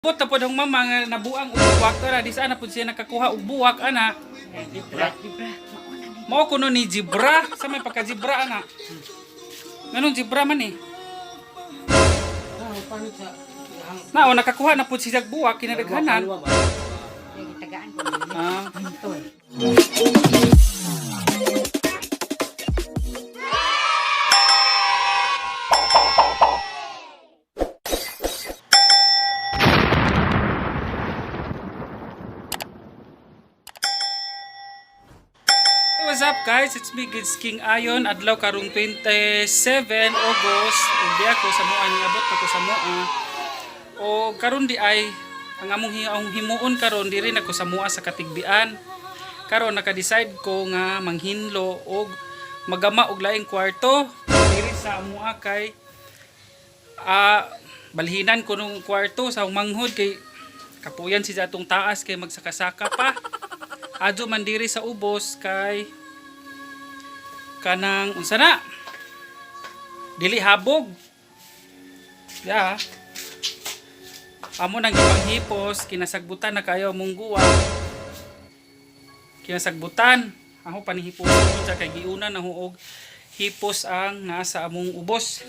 Bot na pod ang mama nga nabuang og buwak ara di sana pud siya nakakuha og buwak ana. Jibra, jibra. Mauna ni. Mao kuno ni Jibra sa may pagka Jibra ana. Nganong Jibra man eh? Na o nakakuha na pud siya og buwak kinadaghanan. Kaya gitagaan ko. Ah. Hintol. Hey, what's up guys? It's me, Gids King Ayon. Adlaw karong 27 August. Ug di ako sa mua niabot ako sa mua. O karon di ay ang among ang himuon karon diri nako sa mua sa Katigbian. Karon naka-decide ko nga manghinlo og magama og laing kwarto diri sa mua kay balhinan ko nung kwarto sa akong manghod kay kapuyan si atong taas kay magsakasaka pa. Adyo man diri sa ubos kay kanang unsa na dili habog ya amo nang gipanghipos kinasagbutan na kayo mong guwa kinasagbutan ako panihipos unsa kay giuna na huog hipos ang nasa among ubos.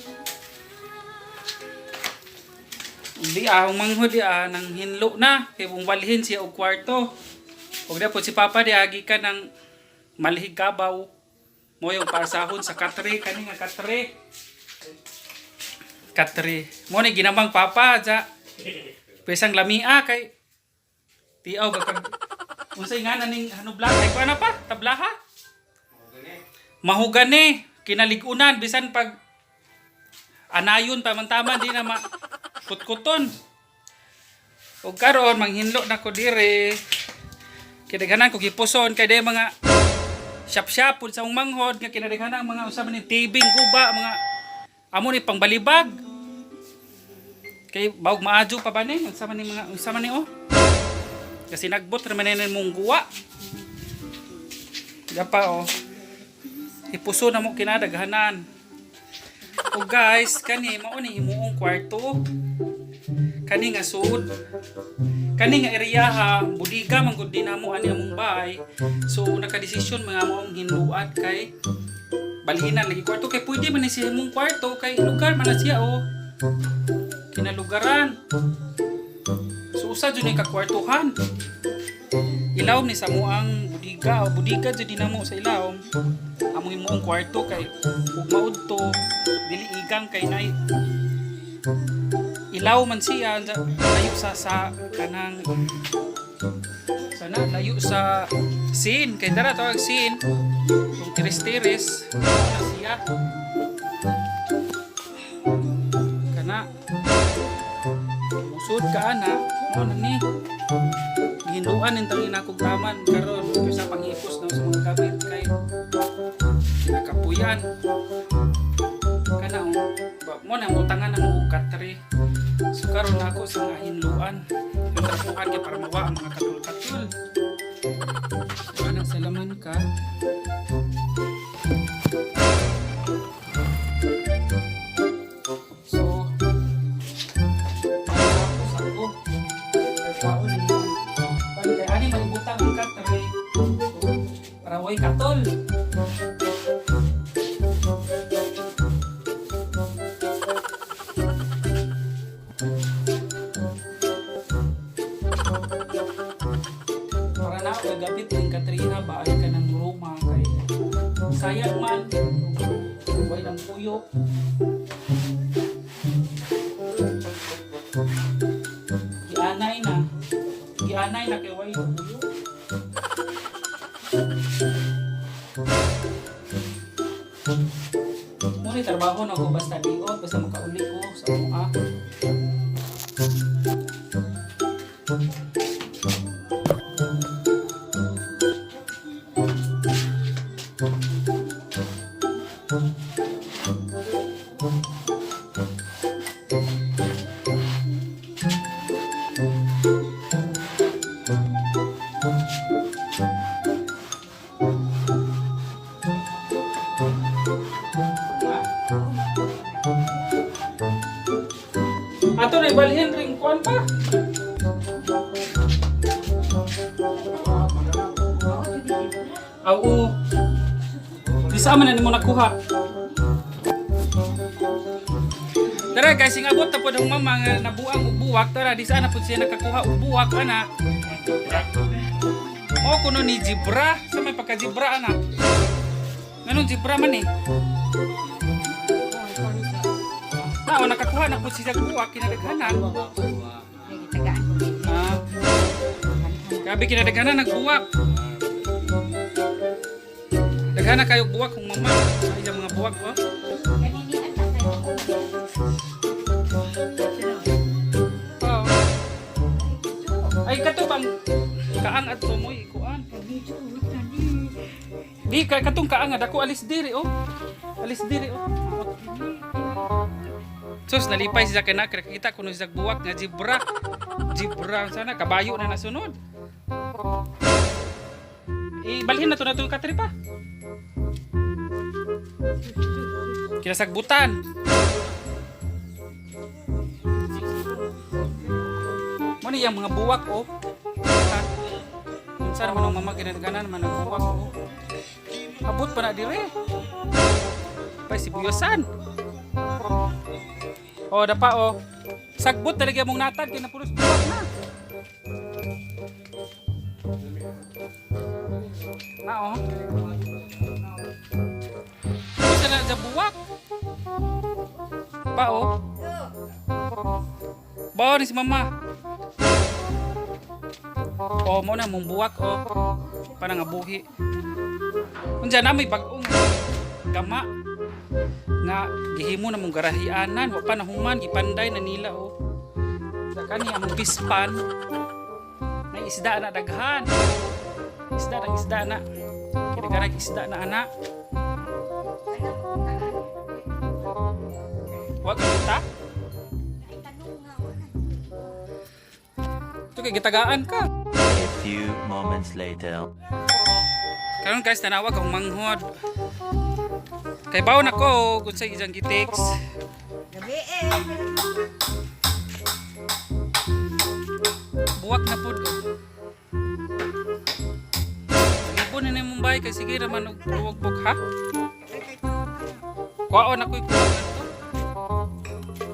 Di ang manghod di nang hinlo na kay kung balhin siya og kwarto. Ug dapat si Papa di agi ka ng malihig kabaw. Mo yung pasahon sa katre kani nga katre. Katre. Mo ni ginamang Papa ja. Pesang lamia kay tiaw ba kag unsay nga na ning hanubla kay kuan na pa tablaha. Mahugani kinaligunan bisan pag anayon pa man tama di na ma kutkuton. Og karon manghinlo na ko dire. Kinadaghanan ko gipuson kay day mga shop-shop pud sa among manghod nga kinadaghanan ang mga usa man ni tibing guba mga amo ni pangbalibag. Kay bawg maadyo pa ba ni unsa man ni mga unsa man ni oh. Kasi nagbot ra man ni mong guwa. Gapa oh. Ipuso na mo kinadaghanan. O guys, kani mao ni himuong kwarto. Kani nga sud. Kani nga area ha, budiga man gud din namo ani among bahay. So nakadesisyon mga maong hinluan kay balhinan lagi kwarto kay pwede man ni siya himong kwarto kay lugar man na siya oh. Kinalugaran. So usa jud ni ka kwartuhan. Ilawom ni sa muang budiga o budiga jud din namo sa ilawom. Among himuong kwarto kay ug maud to dili igang kay nay ilaw man siya layo sa kanang sana layo sa sin kay dara tawag sin tung tiris-tiris na siya kana musud ka ana mo na ni gihinduan ning tangina kog taman karon sa panghipos na sa mga gamit kay nakapuyan kana oh ba, mo na ang utangan ng og katre. So karon na ako sa mga hinluan yung trapuhan kay para mawa ang mga katul-katul. So anak sa laman ka. So tapos ako kaon ni pan kay ani magbutang ang katre para way katol. Para na ako gagapit ng Katrina ba ay ka ng Roma kay sayang man way lang puyo. Gianay na, gianay na kay way puyo. Muna trabaho na ko basta diot basta makauli ko sa mua. Aw, oo. Di sa man na nimo nakuha. Tara guys, sing abot na pod ang mama nga nabuang og buwak. Tara, di saan na pod siya nakakuha og buwak ana. Mao kuno ni Jibra, sa may pagka Jibra ana. Nganong Jibra man eh? Na, o, nakakuha na pod siya og buwak kinadaghanan. Kaya gitagaan ko ni. Ah, grabe kinadaghanan nagbuwak. Daghanan kayo buwak kung mama. Ay, yung mga buwak oh. Kanini ang tatay. Oh. Ay kato bang kaang at tumoy ikuan. Di kay katong kaang nga dako alis diri oh. Alis diri oh. Sus nalipay siya kay nakita kuno siya buwak nga zebra. Zebra sana kabayo na nasunod. Ibalhin na to na to katri pa. Kinasagbutan. Mo ni yang mga buwak oh. Ha? Unsa naman ang mama ginaganan man ang buwak oh. Abot pa na dire. Pa sibuyasan. Oh, dapa oh. Sagbot talaga mong natad kay napulos buwak na. Na oh. Unsa na sa buwak? Pa oh. Bao ni si mama. Oh, mo na mong buwak oh. Para nga buhi. Unsa na may bag-ong gama nga gihimo na mong garahianan, wa pa nahuman gipanday na nila oh. Sa kani among pispan na isda na daghan. Isda na isda na. Kini isda na ana. Wa ka kita? Ito kay gitagaan ka. A few moments later. Karon guys, tanawag akong manghod. Kay bawon ako kung sa isang gitex. Gabi eh. Buwak na pud. Oh. Libon na ni Mumbai kay sige raman og buwag buk ha. Kuwaon ako ikuha to.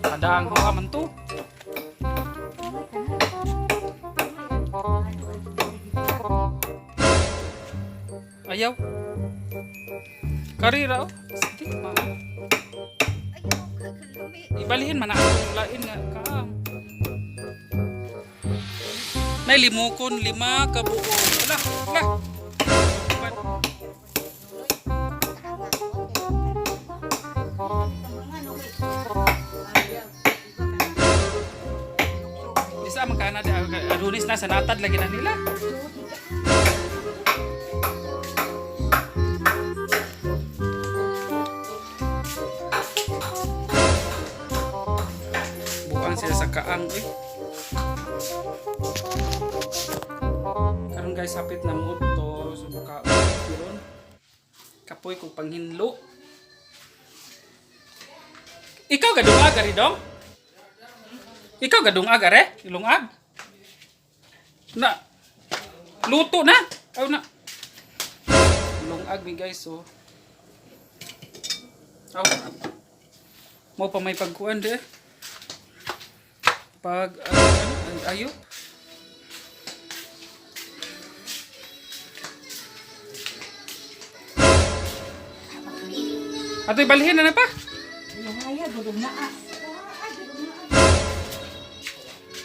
Adang huwa man to. Ayaw. Karira oh. Sige, ma. Ibalihin man na akong lain nga kaang. Nay limukon lima ka buo. Ala, ala. Di sa man kana di adunis na sa natad lagi na nila. Buang sila sa kaang eh. Karon guys, hapit na mo to subuka yun. Kapoy kog panghinlo. Ikaw gadungag ari dong? Ikaw gadungag are? Ilungag? Na. Luto na. Aw na. Ilungag mi guys oh. Aw. Mo pa may pagkuan de. Pag ano, ayop. Atoy balhin na na pa. Luhaya, gudong na ah.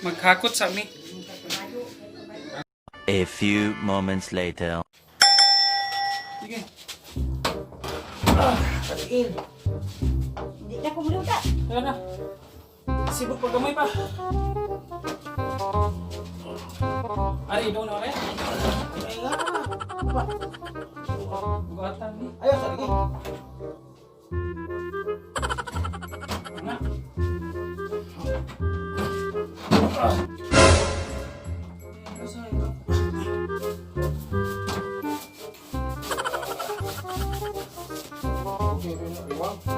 Maghakot sa mi. A few moments later. Sige. Hindi na kumuluta. Tara na. Sibok pa gamay pa. Ari, idong na rin. Ay nga. Pa. Bugatan ni. Ayaw sa lagi. Na.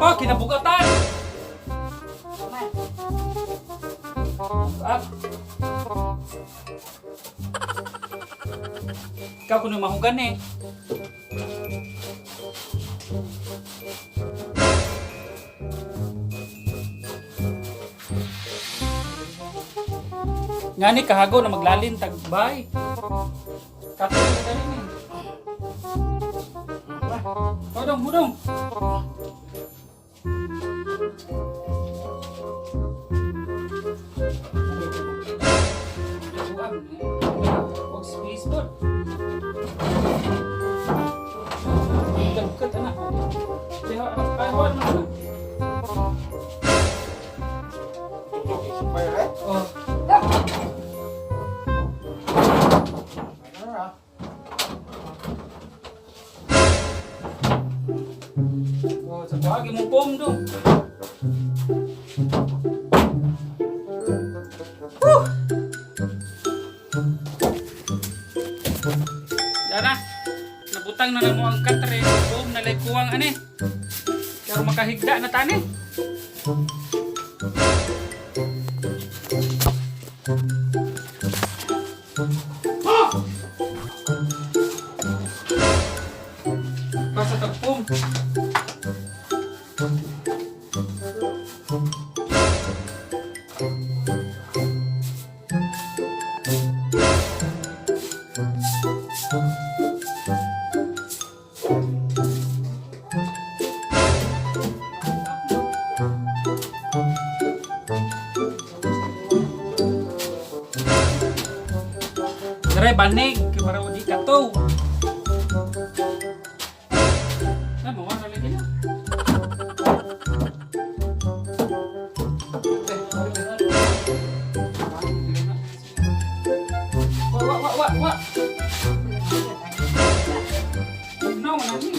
Oh, kinabugatan! Man, Ah. Ikaw kuno mahugan eh. Ngani kahago na maglalin tagbay. Kato na dali ni. Hudong, hudong. Og space pod. Dagkat ana. Diha ay wala na. Super, eh? Oh. Ano na? Oh, sa kuha mo pom do. Dara. Nabutang na namo ang katre, pom na lay kuwang ani. Pero makahigda na tani. Basta tagpom. Dere banig kay para di kataw. Na mo wala lagi na. Wa wa wa wa wa. No, na ni.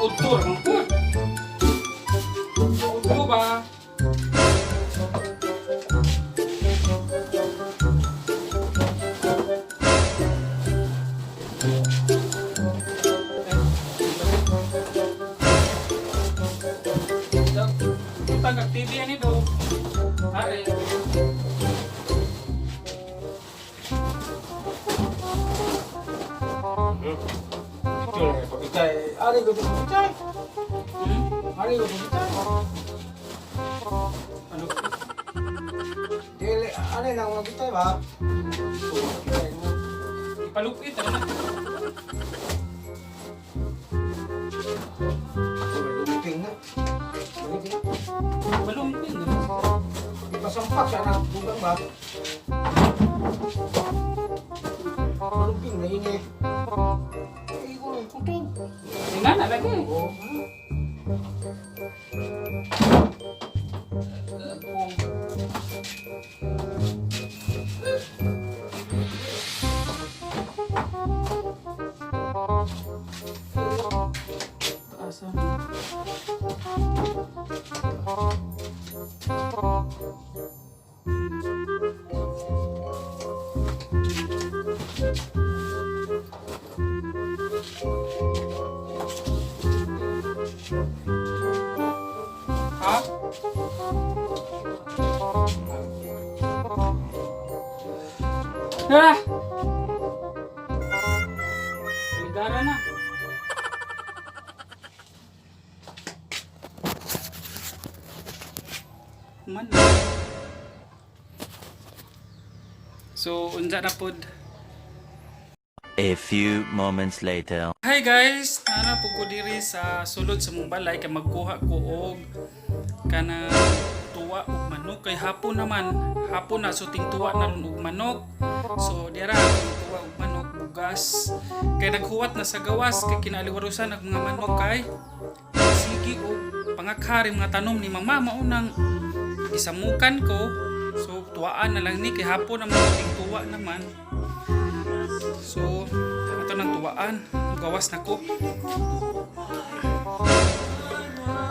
Utur, mangkut. Utur ba? Utang kag TV ani do. Are. Ito lang, pagkitay. Ari ko pagkitay. Hmm? Ari ko pagkitay. Ano? Dili, ari lang magkitay ba? Pagkitay mo. Ipalupit ano na. Luping na. Luping. Balumpin. Ipasampak siya na bugang ba? Luping na ini. Ay, ko lang kutob. Tingnan na lagi. Oo. Asa? Ha? Ah! Ligara na. Man. So, unsa na pod. A few moments later. Hi guys, nana po ko diri sa sulod sa mong balay kay magkuha ko og kana tuwa og manok kay hapon naman. Hapon na so tingtuwa na ron og manok. So dira akong tuwa og manok bugas. Kay naghuwat na sa gawas kay kinaaliwarusan ang mga manok kay sige og pangakhari mga tanom ni mama maunang gisamukan ko. So tuwaan na lang ni kay hapon naman tingtuwa naman. So, ato nang tuwaan. Gawas na ko.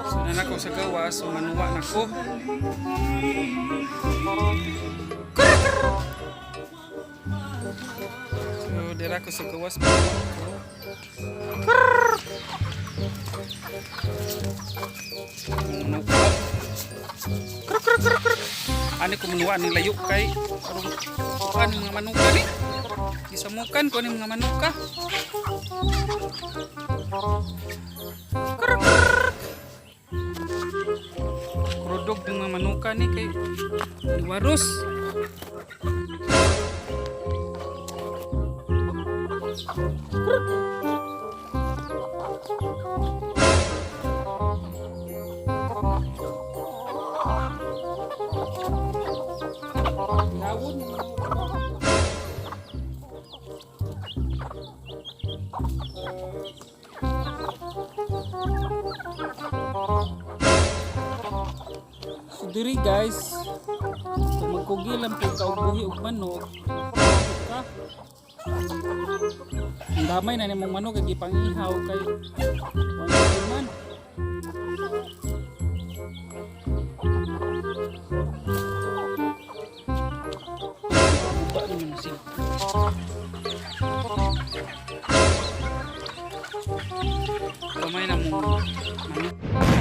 So, na ko sa gawas. So, manuwa na ko. So, dira ko sa gawas. Manuwa ko. Manuwa. Kruk, kruk, kruk, kruk. Ani ko manuwa ni layo kay aron kuan mga manuka ni. Gisamukan ko ni mga manuka. Kruk, kruk. Gudog ng mga manuka ni kay Waros. Gawon yung mga manuka. So diri guys, kung magkugi lang po ka og buhi og manok, ka. Ang damay na nimong manok kay gipangihaw kay wala man. Guba naman siya. Gamay na mong manok.